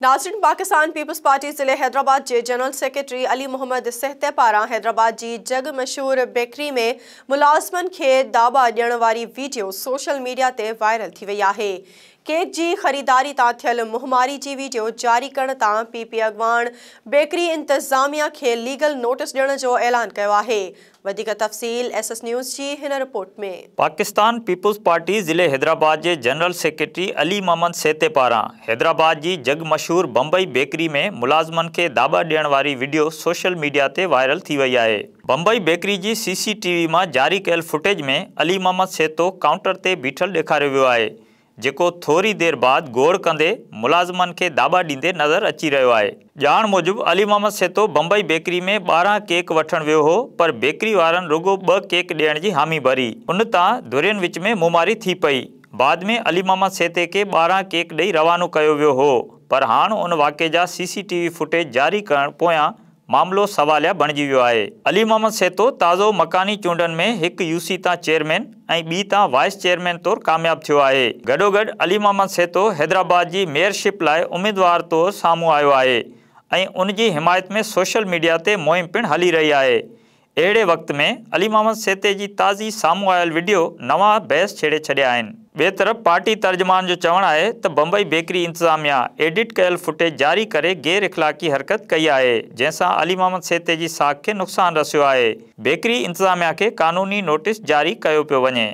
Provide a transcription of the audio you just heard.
ناظرين Pakistan peoples party ضلعي حيدرآباد جي جنرل سيڪريٽري علي محمد سهتي پاران حيدرآباد جي جڳ مشهور بيڪري ۾ ملازمن کي داٻا ڏيڻ واري ويڊيو سوشل ميڊيا تي وائرل ٿي وئي آهي. ڪيڪ جي خريداري تان ٿيل منهن ماري جي ويڊيو جاري ڪرڻ تان پي پي اڳواڻ بيڪري انتظاميا کي ليگل نوٽيس ڏيڻ جو اعلان ڪيو آهي. وڌيڪ تفصيل ايس ايس نيوز جي هن رپورٽ ۾. پاڪستان پيپلز پارٽي ضلعي حيدرآباد جي جنرل سيڪريٽري علي محمد سهتي پاران حيدرآباد جي جڳ مشهور بمبئي بيڪري ۾ ملازمن کي داٻا ڏيڻ واري وڊيو سوشل ميڊيا تي وائرل ٿي وئي آهي. بمبئي بيڪري جي سي سي ٽي وي مان جاري ڪيل فوٽيج ۾ علي محمد سهتو ڪائونٽر تي بيٺل ڏيکاريو ويو آهي، جيڪو ٿوري دير بعد گوڙ ڪندي ملازمن کي داٻا ڏيندي نظر اچي رهيو آهي. ڄاڻ موجب علي محمد سهتو بمبئي بيڪري ۾ 12 ڪيڪ وٺڻ ويو هو پر بيڪري وارن رڳو 2 ڪيڪ ڏيڻ جي حامي ڀري، ان تان ڌرين وچ ۾ منهنماري ٿي پئي. بعد ۾ علي محمد سهتي کي 12 ڪيڪ ڏئي روانو ڪيو ويو هو پر هاڻ ان واقعي جا سي سي ٽي وي فوٽيج جاري ڪرڻ پويان معاملو سواليا بڻجي ويو آهي. علي محمد سهتو تازو مڪاني چونڊن ۾ هڪ يو سي تان چيئرمين ۽ ٻي تان وائيس چيئرمين طور ڪامياب ٿيو آهي. گڏوگڏ علي محمد سهتو حيدرآباد جي ميئرشپ لاء اميدوار طور سامهون آيو آهي ۽ ان جي حمايت ۾ سوشل ميڊيا تي مهم پڻ هلي رهي آهي. اهڙي وقت ۾ علي محمد سهتي جي تازي سامهون آيل وڊيو نوان بحث ڇيڙي ڇڏيا آهن. ٻئي طرف پارٽي ترجمان جو چوڻ آهي ته بمبئي بيڪري انتظاميا ايڊٽ ڪيل فوٽيج جاري ڪري غير اخلاقي حرڪت ڪئي آهي، جنهن سان علي محمد سهتي جي ساک کي نقصان رسيو آهي، بيڪري انتظاميا کي قانوني نوٽيس جاري ڪيو پيو وڃي.